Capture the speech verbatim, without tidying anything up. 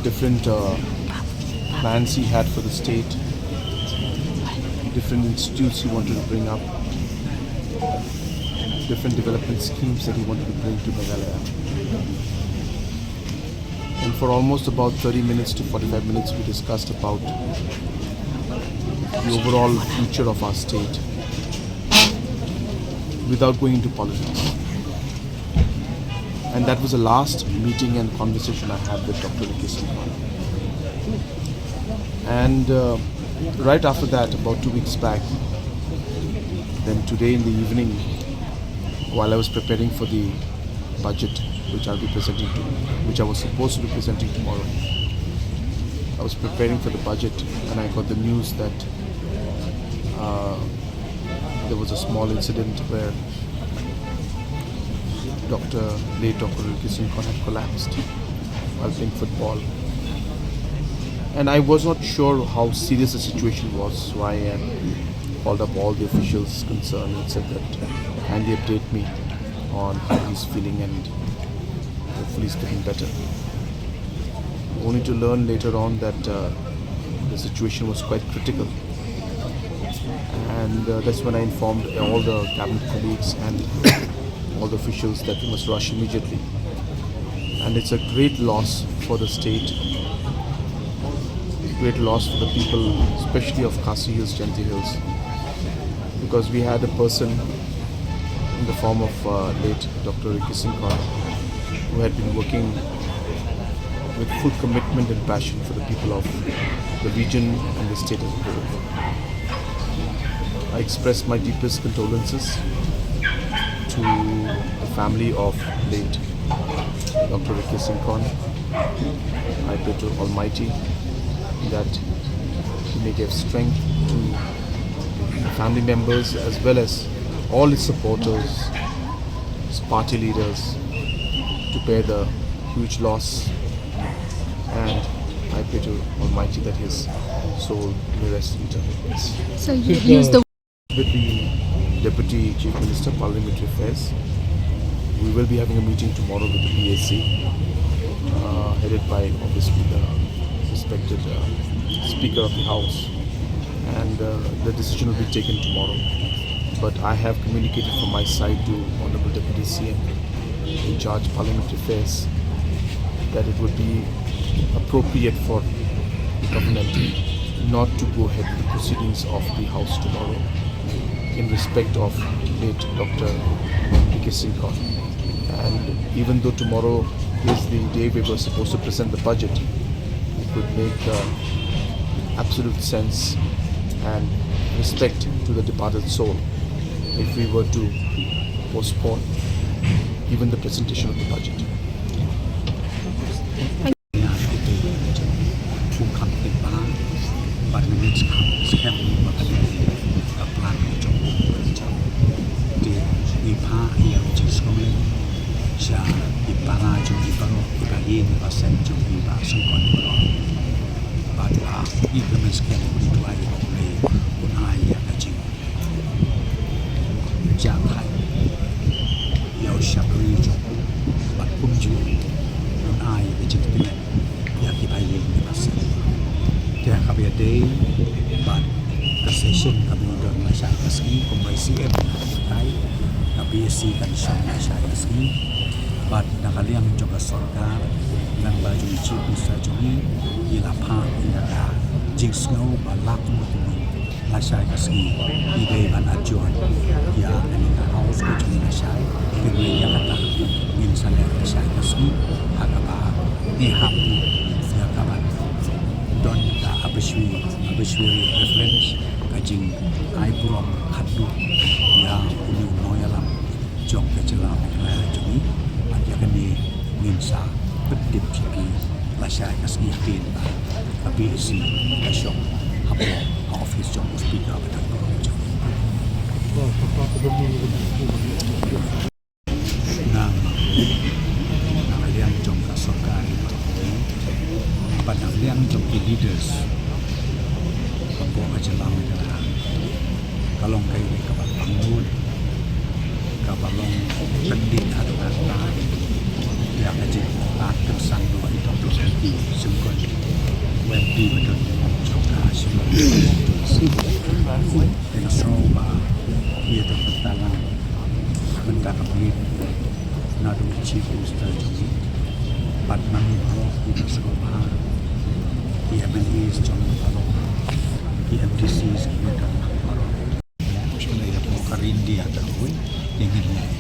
Different uh, plans he had for the state, different institutes he wanted to bring up, different development schemes that he wanted to bring to Meghalaya. And for almost about thirty minutes to forty-five minutes, we discussed about the overall future of our state without going into politics. And that was the last meeting and conversation I had with Doctor Ricky Syngkon. And uh, right after that, about two weeks back, then today in the evening, while I was preparing for the budget, which I'll be presenting to, which I was supposed to be presenting tomorrow, I was preparing for the budget, and I got the news that uh, there was a small incident where Doctor late Doctor Ricky Syngkon had collapsed while playing football. And I was not sure how serious the situation was, so I had called up all the officials concerned and said that kindly update me on how he's feeling and hopefully he's getting better. Only to learn later on that uh, the situation was quite critical. And uh, that's when I informed all the cabinet colleagues and all the officials that we must rush immediately. And it's a great loss for the state, great loss for the people, especially of Khasi Hills, Jaintia Hills, because we had a person in the form of uh, late Doctor Ricky Syngkon, who had been working with full commitment and passion for the people of the region and the state as a whole. I express my deepest condolences to the family of late Doctor Ricky Syngkon. I pray to Almighty that He may give strength to the family members as well as all his supporters, his party leaders, to bear the huge loss. And I pray to Almighty that his soul may rest in eternal bliss. So you use the With the Deputy Chief Minister, Parliamentary Affairs, we will be having a meeting tomorrow with the P A C, uh, headed by obviously the respected uh, Speaker of the House, and uh, the decision will be taken tomorrow. But I have communicated from my side to Honorable Deputy C M in charge Parliamentary Affairs that it would be appropriate for the government not to go ahead with the proceedings of the House tomorrow in respect of late Doctor Ricky Syngkon. And even though tomorrow is the day we were supposed to present the budget, it would make uh, absolute sense and respect to the departed soul if we were to postpone even the presentation of the budget. Kum kam tip ba ban ngin skhem skhem ba kan ka plan ka jong u ka jong te i pha i ang jing skhem le sha i para jong i paro i ba yin i ba sen jong i ba sengkon i paro ba ta i ka men skhem u i tuai u le u nai ya ka jing. Jaka ïa u shakri jong u bad kumjuh un ai ka jingpynlong ïa ki bahaïing ki baseng. Te ha kaba ïadei bad ka session kaba ngi don lashai ka sngi kumba i C M na ka kai ka B S C kan shong lashai ka sngi bad na ka liang jong ka sorkar lyngba jong i Chief Minister jong ngi i la phah ïa ka jingsngew ba la kumno kumno lashai ka sngi i dei ban adjourn ïa kane ka House ka jong ngi lashai. Te ngin ïa kata ngin sa leh lashai ka sngi ha kaba ngi hap ïa ka ban don ka obituary, obituary reference, ka jingai burom khatduh ïa une u nongïalam jong ka jylla Meghalaya jong ngi. Bad ïa kane ngin sa pyntip sha phi lashai ka sngi hadien ba ka B S C ka shong hapoh ka office jong u Speaker ba dang jong ngi. Na, na ka liang jong ka sorkar bad na ka liang jong ki leaders hapoh ka jylla Meghalaya ka long kaei kaba pangnud kaba long pyndih ha ka kata ïa ka jingpynlong kynsan noh ïa ka blok ki sengkon Ïa ka shnong ba ïa ka bynta lang bynta ka pulit, naduh u Chief Minister jong ngi bad ma ngi baroh ki shnong ba, ki M L As jong ngi baroh, ki M D Cs ki bynta lang baroh. Shnong ïa ka ryndia ka roi ïa ngi.